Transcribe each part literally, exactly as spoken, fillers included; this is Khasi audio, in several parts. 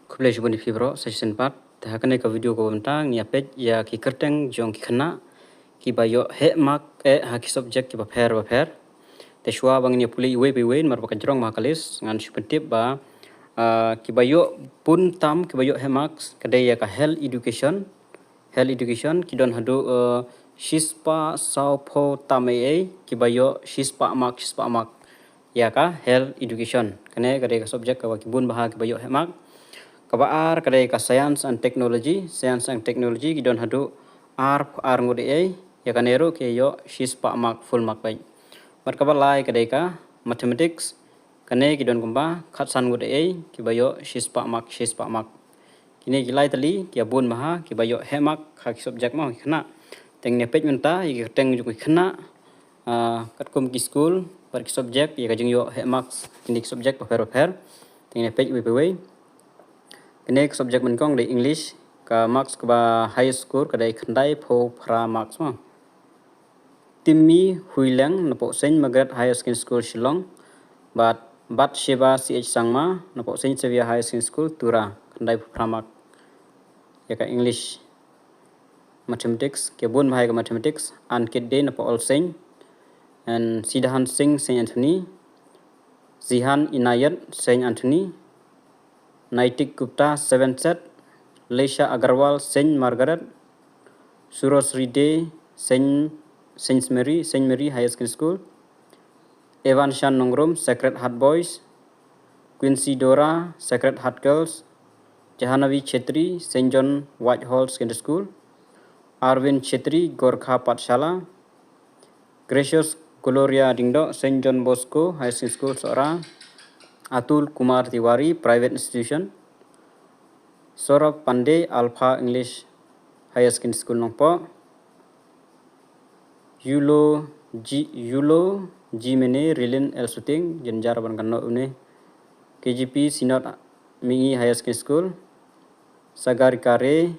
Khublei shibun ïa phi baroh sa shisien pat. Te ha kane ka video kaba mynta ngi ïa peit ïa ki kyrteng jong ki khynnah kiba ïoh heh mark eh ha ki subject kiba pher ba pher. Te shuwa ba ngin ïa pule iwei pa iwei namar ba ka jrong ma ha ka list, ngan shu pyntip ba, ah, kiba ïoh bun tam, kiba ïoh heh marks ka dei ïa ka health education. Health education ki don haduh, eh, shispah sawphew tam ei ei, kiba ïoh shispah mark, shispah mark ïa ka health education. Kane ka dei ka subject kaba ki bun bha kiba ïoh heh mark. Kaba ar ka dei ka science and technology. Science and technology ki don haduh arphew ar ngut ei ei, ïa kane ruh ki ïoh shispah mark, full mark beit. Bad kaba lai ka dei ka mathematics. Kane ki don kumba khatsan ngut ei ei, kiba ïoh shispah mark, shispah mark. Kine ki lai tylli ki ïa bun bha kiba ïoh heh mark ha ki subject mo ki khynnah. Te ngin ïa peit mynta ïa ki kyrteng jong ki khynnah, ah, katkum ki skul bad ki subject ïa ka jingïoh heh marks kine ki subject bapher bapher. Te ngin ïa peit iwei pa iwei. Kane ka subject nyngkong dei English, ka marks kaba highest score ka dei khyndaiphew phra marks mo. Timmy Huileng napoh Saint Margaret Higher Secondary School Shillong, bad Bathsheba C H Sangma napoh Saint Xavier Higher Secondary School Tura, khyndaiphew phra mark ïa ka English. Mathematics, ki bun bha ïa ka mathematics, Ankit Dey napoh All Saint, and Siddhant Singh Saint Anthony, Zihan Inayat Saint Anthony, Naitik Gupta Seven Set, Leisha Agarwal Saint Margaret, Surosri Dey Saint, Saint Mary, Saint Mary Higher Secondary School, Evan Shan Nongrum Sacred Heart Boys, Quincy Dora Sacred Heart Girls, Jahanavi Chetri Saint John Whitehall Secondary School, Arvind Chetri Gorkha Pathshala, Gracious Gloria Dingdoh Saint John Bosco Higher Secondary School Sohra, Atul Kumar Tiwari Private Institution, Saurabh Pandey Alpha English Higher Secondary School Nongpoh, Yulo G, Yulo G Mene Rilin L Suting, jynjar ban kan noh une, K G P Synod Mingi Higher Secondary School, Sagarika Re,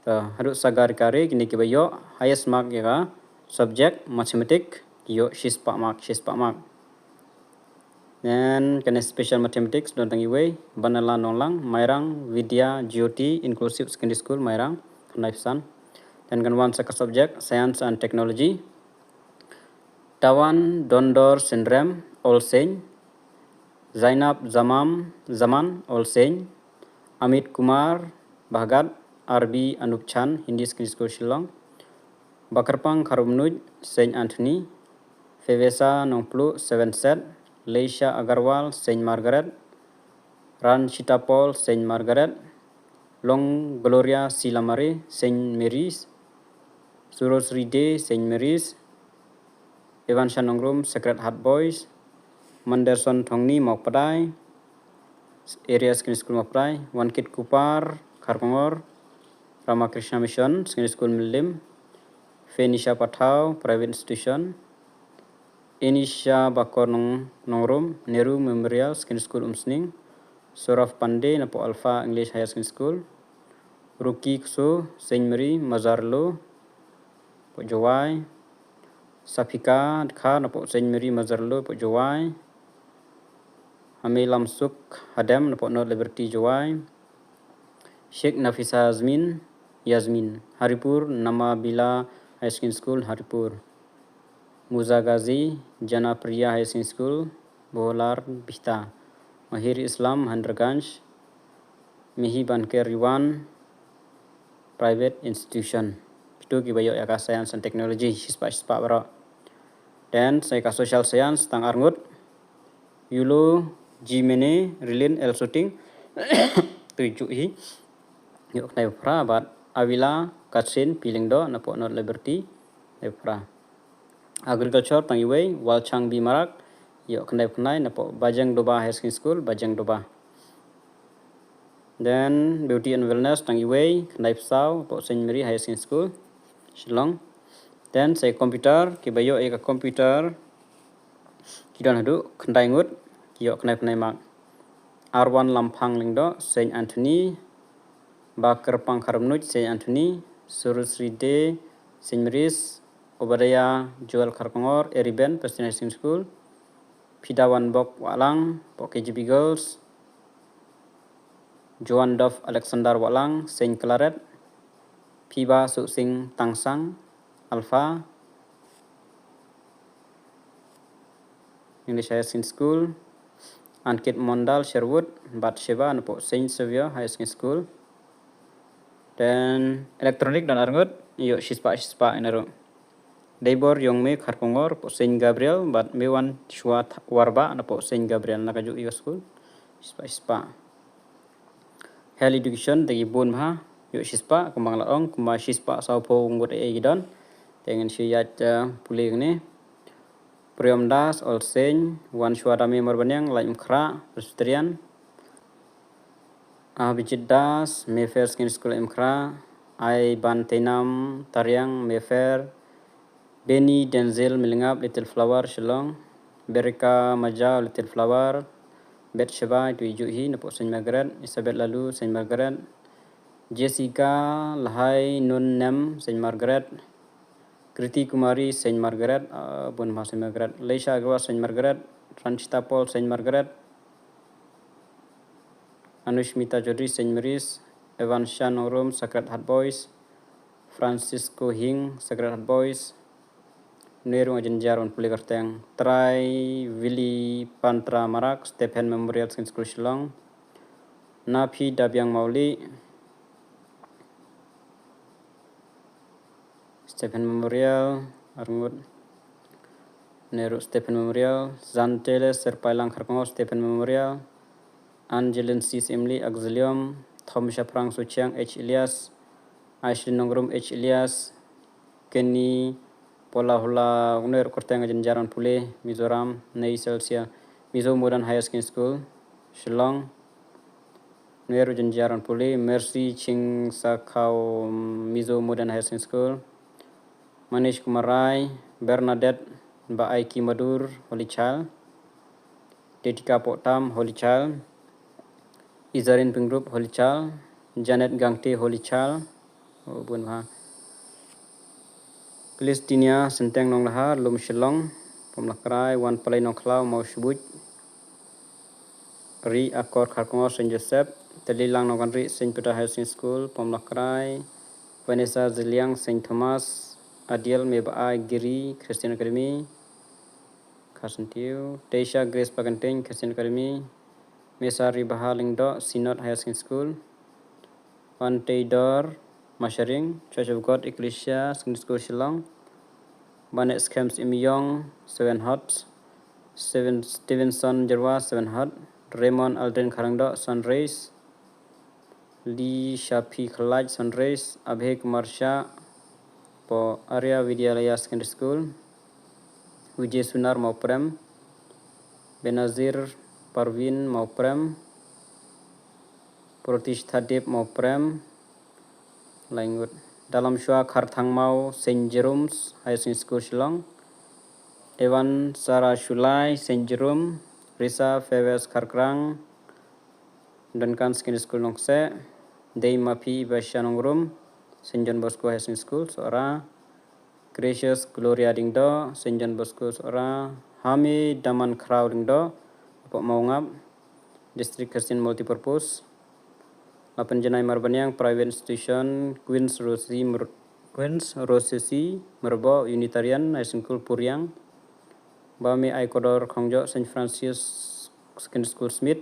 haduh Sagarika Re, kine kiba ïoh highest mark ïa ka subject mathematics, ki ïoh shispah mark, shispah mark. Then kane special mathematics don tang iwei, Banala Nonglang, Mairang Vidya Jyoti Inclusive Secondary School, Mairang, khyndaiphew san. Then kan wan sa ka subject science and technology. Tawan Dondor Synrem, All Saint, Zainab Zamam, Zaman, All Saint, Amit Kumar Bhagat, R B Anup Chan Hindi Secondary School Shillong, Bakyrpang Kharumnuid Saint Anthony, Fevesa Nongpluh Seven Set, Leisha Agarwal Saint Margaret, Ranchita Paul Saint Margaret, Long Gloria Silamare Saint Mary's, Surosri Dey Saint Mary's, Evan Shan Nongrum Sacred Heart Boys, Manderson Thongni Mawkpadai, Area Secondary School Mawkpadai, Wankit Kupar Kharkongor, Ramakrishna Mission Secondary School Mylliem, Fenisha Pathau Private Institution, Enisha Bakor Nong, Nongrum, Nehru Memorial Secondary School Umsning, Saurabh Pandey napoh Alpha English Higher Secondary School, Ruki Kso Saint Mary Mazar Low, Port Jowai, Safika Dkhar napoh Saint Mary Mazar Low, Port Jowai, Hame Lamsuk Hadem napoh North Liberty Jowai, Sheikh Nafisa Azmin, Yasmin, Haripur, Namabila Higher Secondary School, Haripur, Muza Ghazi, Janapriya Higher Secondary School, Bolar Bihta, Mahir Islam, Mahendraganj, Mihi Banker Yuan Private Institution. Kitu kiba ïoh ïa ka science and technology, shispah shispah baroh. Then sa ka social science tang arngut, Yulo Jimene Rilin L Suting, tu ju hi, ïoh khnai phra, bad Avila Katsin Pilingdo napoh North Liberty, khnai phra. Agriculture tang iwei, Walchang B Marak, ïoh khnai phnai napoh Bajeng Doba Higher Secondary School, Bajeng Doba. Then Beauty and Wellness tang iwei, khnai phew saw, napoh Saint Mary Higher Secondary School, Shillong. Then sa computer, kiba ïoh ïa ka computer, ki don haduh khyndai ngut, ki ïoh khyndai phew khyndai mark. Arwan Lamphang Lyngdoh, Saint Anthony, Bakyrpang Kharumnuid, Saint Anthony, Surusri Dey, Saint Mary's, Obadiah Joel Kharkongor, Eriben, Presbyterian High School, Phidawan Bok Wahlang, Pok K G B Girls, Joan Dove Alexander Wahlang, Saint Claret, Phiba Suhsing Tangsang, Alpha, English Higher Secondary School, Ankit Mondal Sherwood, Bathsheba napoh Saint Xavier Higher Secondary School. Then electronic don arngut, ïoh shispah shispah ina ruh. Deibor Yongme Kharkongor, poh Saint Gabriel, bad Mewan Shwa Th-, Warbah napoh Saint Gabriel, na kajuh ïoh school. Shispah shispah. Health education, da ki bun bha, ïoh shispah, kumba nga la ong, kumba shispah sawphew ngut ei ei ki don. Te ngin shu ïaid, eh, pule kane. Priom Das, All Saint, Wan Shwa Dame Marbaniang, Laitumkhrah, Presbyterian. Abhijit Das, Mayfair Secondary School Laitumkhrah. Aiban Teinam Tariang, Mayfair. Benny Denzel Milngap, Little Flower, Shillong. Berika Majau, Little Flower. Bathsheba, itu i juh hi, napoh Saint Margaret. Elizabeth Lalu, Saint Margaret. Jessica Lahai Nun Nem, Saint Margaret. Kriti Kumari, Saint Margaret, ah, bun bha Saint Margaret. Leisha Agarwal, Saint Margaret. Ranchita Paul, Saint Margaret. Anushmita Chaudhary, Saint Mary's. Evan Shan Nongrum, Sacred Heart Boys. Francisco Hing, Sacred Heart Boys. Nehru Ajenjar wan pule kyrteng. Trai Willy Pantra Marak, Stephen Memorial Secondary School Shillong. Napi Dabiang Mauli, Stephen Memorial, arngut. Nehru Stephen Memorial, Zantele Serpailang Kharkongor Stephen Memorial, Angelin Sis Emily Auxilium, Thom Shaphrang Suchiang H Elias, Aislin Nongrum H Elias, Kenny Polahula, Nehru kyrteng Ajenjar wan pule, Mizoram, Nei Celsia, Mizo Modern Higher Secondary School, Shillong. Nehru Ajenjar wan pule, Mercy Ching Sakhau, Mizo Modern Higher Secondary School. Manish Kumar Rai, Bernadette Baaiki Madur, Holy Child. Detika Pohtam, Holy Child. Izarin Pingrup, Holy Child. Janet Gangte, Holy Child. Oh, bun bha. Christina Senteng Nonglahar, Lum Shillong. Pomlakrai, Wan Palai Nongkhlaw, Mawshbuit. Ri Akor Kharkongor Saint Joseph, Talilang Nongkanri Saint Peter Higher Secondary School, Pomlakrai, Vanessa Zeliang Saint Thomas, Adiel Meba Giri Christian Academy, Kharsentiu, Teisha Grace Paganting Christian Academy, Mesa Ribaha Lingdo Synod Higher Secondary School, Van Teidor Masharing, Church of God Ecclesia Secondary School Shillong, Banet Skhems Imyong Seven Hot, Steven, Stevenson Jerwa Seven Hot, Raymond Aldrin Kharangdo Sunrise, Lee Shafi Khalaj Sunrise, Abhek Marsha, po Arya Vidyalaya Secondary School, Vijay Sunar Mawprem, Benazir Parvin Mawprem, Protish Thadip Mawprem, Laingut. Dalam Shua Kharthangmau Saint Jerome's Higher Secondary School Shillong, Evan Sarah Shulai Saint Jerome, Risa Fewes Kharkrang, Duncan Secondary School Nongse, Dei Mapi Ibasha Nongrum, Saint John Bosco Higher Secondary School, Sora, Gracious Gloria Dingdo, Saint John Bosco Sora, Hami Daman Khrau Dingdo, Apok Maungap, District Christian Multipurpose, Lapen Janai Marbaniang Private Institution, Queen's Rosie Mer-, Queen's Rosie Merbo Unitarian High School Puriang, Bami Aikodor Khongjo Saint Francis Secondary School Smith,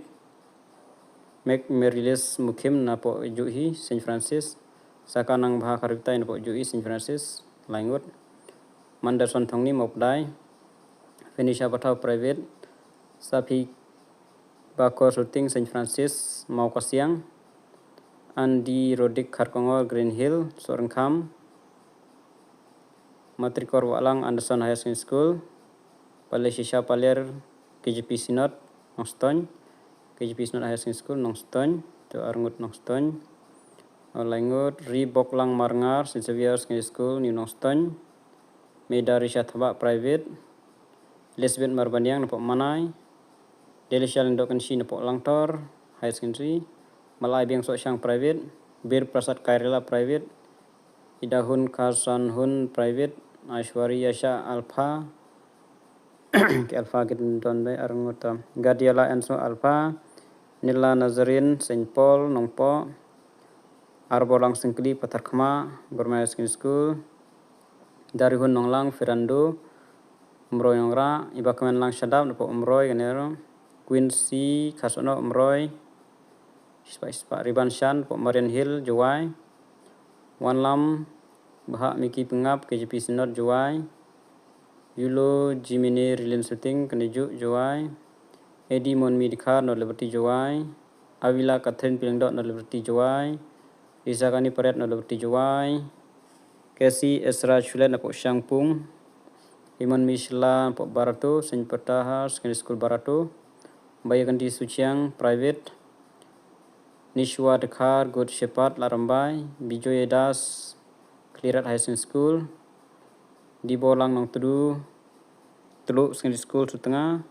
Mek Merilis Mukhim napoh Juhi Saint Francis, Saka Nangbha Kharbitai napoh Juhi Saint Francis, Laingut, Manderson Thongni Mopdai, Phenisha Pathau Private, Saphi Bakor Suting Saint Francis, Mawkasiang, Andi Rodik Kharkongor Green Hill, Sorengkham, Matrikor Walang Anderson Higher Secondary School, Pale Shisha Paler K J P Synod, Nongstoin, K J P Synod Higher Secondary School, Nongstoin, to arngut Nongstoin, Laingut, Ri Boklang Marngar, Saint Xavier Secondary School, New Nongstoin, Meda Risha Thabak Private, Elizabeth Marbaniang napoh Manai, Delisha Lindok Kenshi napoh Langtor Higher Secondary, Malai Biang Soh Shang Private, Bir Prasad Kairila Private, Idahun Karsan Hun Private, Aishwarya Shah Alpha, ke Alpha ke don bai arngut, Gadiala Enso Alpha, Nila Nazarene, Saint Paul, Nongpoh. Arborlang Syngkli, Patharkhmah, Government High Secondary School. Darihun Nonglang, Fernando, Umroi Nongrah. Iba Kmenlang Shadap, napoh Umroi, Ganero. Quincy Khasano, Umroi. Shispah, shispah. Riban Shan, napoh Marian Hill, Jowai. Wanlam Bhah Miki Pengap, K J P Synod, Jowai. Yulo Jimini Rilin Suting, Kanijuk, Jowai. Edi Monmi Dkhar, North Liberty, Jowai. Avila Catherine Pilingdok, North Liberty, Jowai. Lisa Kani Pariat, North Liberty, Jowai. Casey Ezra Chulet, napoh Shangpung. Himon Mishla, napoh Barato, Saint Peter Secondary School, Barato. Bayakanti Suchiang, private. Nishwa Dkhar, Good Shepherd, Larambai. Bijoy Das, Khliehriat High Secondary School. Dibolang Nongtdu, Tluh Secondary School, Sutnga.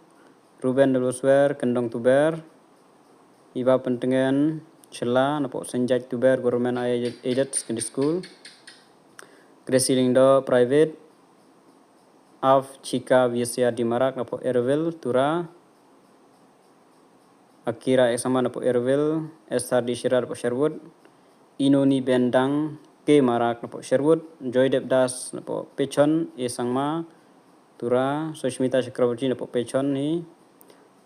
Ruben W Swer, Kendong Tuber. Iba Pentngen Shella, napoh Saint Judge Tuber Government Aided Secondary School. Gracie Lyngdoh, private. Av Chika Viesia D Marak, napoh Ervil, Tura. Akira Esama, napoh Ervil. Esther D Shira, napoh Sherwood. Inoni Bendang K Marak, napoh Sherwood. Joydev Das, napoh Pechon, E Sangma, Tura. Sushmita Chakraborty, napoh Pechon hi.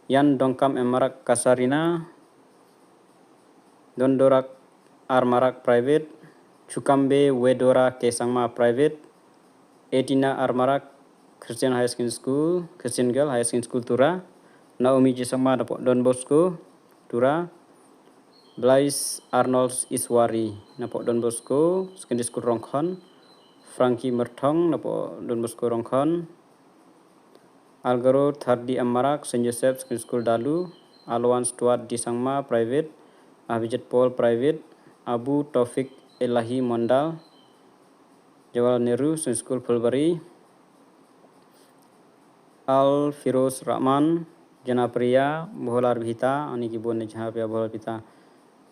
Yan Dongkam M Marak, Kasarina. Dondorak R Marak, private. Chukambe Wedora K Sangma, private. Etina R Marak, Christian High Secondary School, Christian Girl High Secondary School, Tura. Naomi G Sangma, napoh Don Bosco, Tura. Blaise Arnold Iswari, napoh Don Bosco Secondary School, Rongkhon. Frankie Merthong, napoh Don Bosco, Rongkhon. Algaro Thardi M Marak, Saint Joseph Secondary School, Dalu. Alwan Stuart D Sangma, private. Abhijit Paul, private. Abu Taufik Elahi Mondal, Jawaharlal Nehru Secondary School, Phulbari. Al Firoz Rahman, Janapriya, Bholar Bhita, ani ki bun ne Janapriya Bholar Bhita.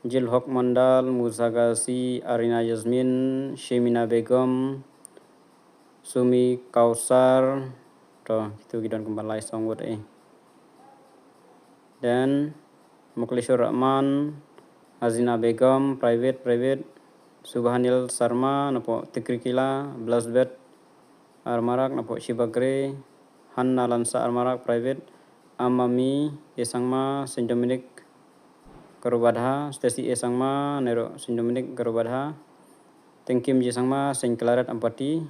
Jil Hok Mondal, Musa Gasi, Arina Yasmin, Shemina Begum, Sumi Kausar. To, kitu ki don kumba lai song wut eh. Then, Muklishur Rahman, Hazina Begum, private, private. Subhanil Sarma, napoh Tikrikila. Blasbet R Marak, napoh Shibagre. Hanna Lansa R Marak, private. Amami E Sangma, Saint Dominic, Garobadha. Stacy E Sangma, naroh Saint Dominic, Garobadha. Tengkim G Sangma, Saint Claret, Ampati.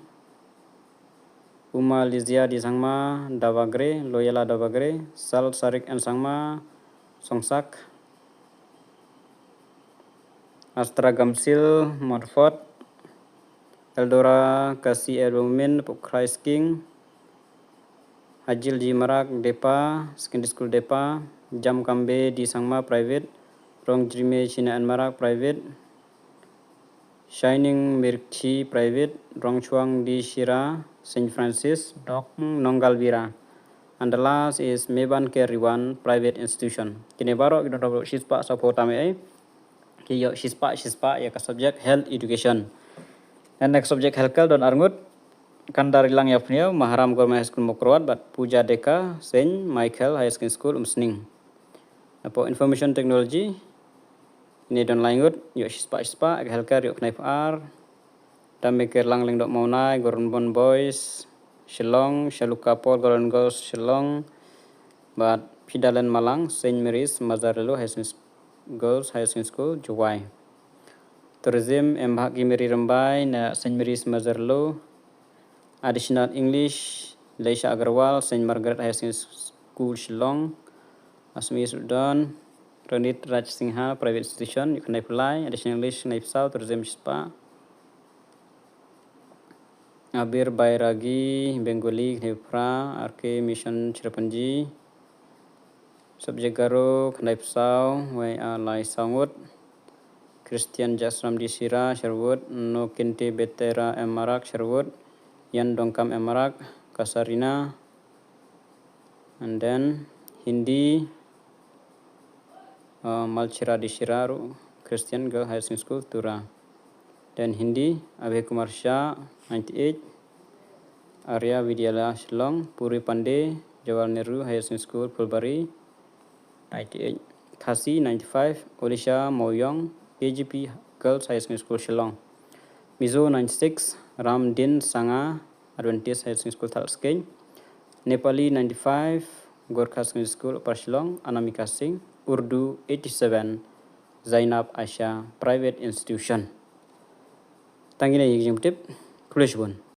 Uma Lizia D Sangma, Davagre, Loyola Davagre. Sal Sarik N Sangma, Songsak. Astra Gamsil, Montfort. Eldora Kasi Elbomin, napoh Christ King. Hajil G Marak, Depa Secondary School, Depa. Jam Kambe D Sangma, private. Rong Jrime China N Marak, private. Shining Mirchi, private. Rongchuang D Shira, Saint Francis, Dok Nonggalbira. And the last is Meban K Riwan, private institution. Kine baroh ki don baroh shispah saphew tam eh. Ki ïoh shispah, shispah ïa ka subject health education. And next subject health care don arngut. Kandarilang Ïapniaw, Maharam Government High School, Mawkyrwat, bad Pooja Deka, Saint Michael Higher Secondary School, Umsning. Napoh Information Technology, kine don lai ngut, ïoh shispah, shispah. Health care ïoh khyndai phew ar. Dame Kerlang Lyngdoh Mawnai, Goronbon Boys, Shillong. Shaluka Paul, Golden Girls, Shillong. Bad Pidalen Malang, Saint Mary's Mother Low High School, Girls High School, Jowai. Tourism, M Bhak Kimiri Rymbai, na Saint Mary's Mother Low. Additional English, Leisha Agarwal, Saint Margaret High School, Shillong. Assamese don, Ranit Raj Singha, private institution, ïoh khyndai phew lai. Additional English, khyndai phew saw. Tourism, shispah. Abir Bairagi, Bengali, khyndai phew phra. R K Mission, Cherrapunji. Subject Garo, khyndai phew saw, wei a lai saw ngut. Christian Jasram D Shira, Sherwood. Nokinte Betera M Marak, Sherwood. Yan Dongkam M Marak, Kasarina. And then Hindi, uh, Malchira D Shira ruh, Christian Girl Higher Secondary School, Tura. Then Hindi, Abhay Kumar Shah, ninety-eight. Arya Vidyalaya, Shillong. Puri Pandey, Jawaharlal Nehru Higher Secondary School, Phulbari, ninety-eight. Khasi ninety-five, Olisha Moyong, K G P Girls Higher Secondary School Shillong. Mizo ninety-six, Ramdin Sanga, Adventist Higher Secondary School Thalskeiñ. Nepali ninety-five, Gorkha Secondary School Upper Shillong, Anamika Singh. Urdu eighty-seven, Zainab Aisha Private Institution. Tang kine ki jingtip. Khublei shibun.